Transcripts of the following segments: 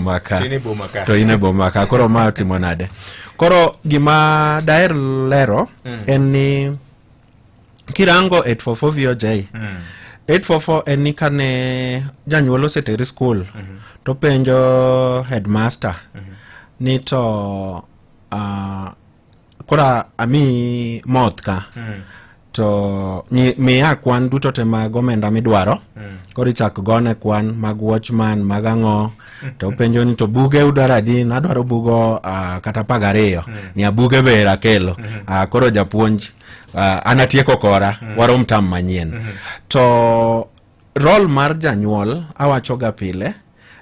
boma ka. To in e boma ka. To in e boma ka. Koro ma otimo nade? Koro gima daher lero en ni kirango 844 VOJ, 844 en ni kane janyuol oseteri skul to penjo headmaster ni to koro ami moth ka to miya kwan duto te mag omenda midwaro. Koro ichak gone kwan mag watchman, mag ang'o, to penjo ni to buge udwaro adi? Nadwaro bugo kata 12. Nia buge ber akelo. Koro japuonj, an atieko kora, warom tam manyien. To role mar janyuol, awacho ga pile,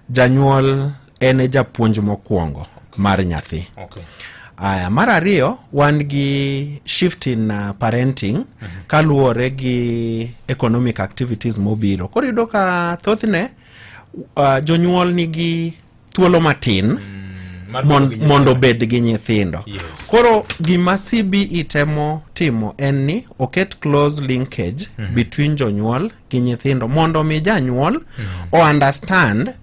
janyuol en e japuonj mokwongo mar nyathi. Aya, mar ariyo, wan gi shift in parenting kaluwore gi economic activities mobiro. Koro iyudo ka thothne jonyuol nigi thuolo matin mar bedo gi mondo nyithindo. Obed gi nyithindo. Koro gima CBE temo timo en ni oket close linkage between jonyuol gi nyithindo mondo mi janyuol o understand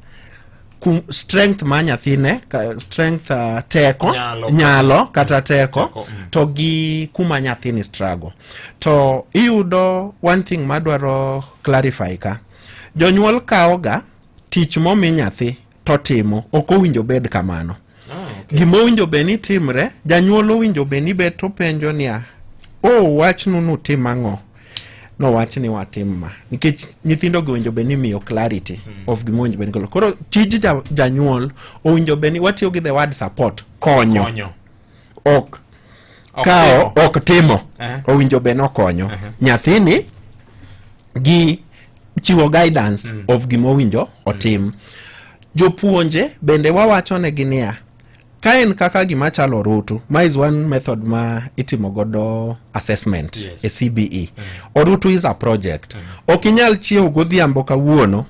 strength ma nyathine, strength, teko, Nyalo. Nyalo kata teko, Teko. To gi kuma nyathini struggle. To iyudo one thing madwaro clarify ka jonyuol kawoga tich momi nyathi to timo ok owinjo bed kamano. Gima owinjo bed ni timre, janyuol owinjo bed ni bet to penjo niya, o wachnu nutim ang'o? Nowach ni watim ma nikech nyithindo gi owinjo bed ni miyo clarity of gima owinjo bed ni golo. Koro tij janyuol owinjo bed ni watiyo gi the word support, konyo, Konyo. Ok Ok kawo timo. ok timo. Owinjo bed ni okonyo nyathini gi chiwo guidance of gima owinjo otim. Jopuonje bende wawacho negi niya, ka en kaka gima chalo orutu, ma is one method ma itimo godo assessment e CBE. Orutu is a project. Ok inyal chiewo godhiambo kawuono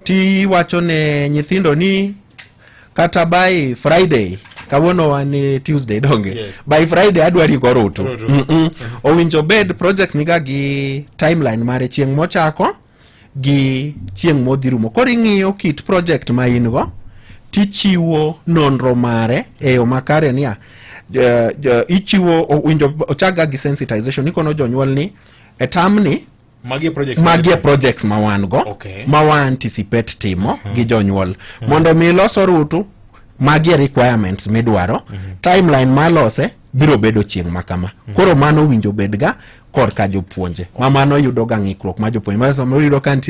tiwacho ne nyithindo ni kata by Friday, kawuono wan e Tuesday, donge? Yes. By Friday adwari go orutu. Orutu. Owinjo bed project niga gi timeline mare, chieng' mochako gi chieng' modhi rumo. Koro ing'iyo kit project ma in go tichiwo nonro mare e yo makare niya, ichiwo owinjo ochak gi sensitization, ikono jonyuol ni e term ni Magi e projects. Magi e projects ma wan go ma wa anticipate timo gi jonyuol mondo mi los orutu. Magi e requirements midwaro, timeline malose biro bedo chieng' ma kama. Koro mano owinjo bed ga korka jopuonje ma mano yudo ga ng'ikruok ma jopuonje ma samoro yudo ka nitie.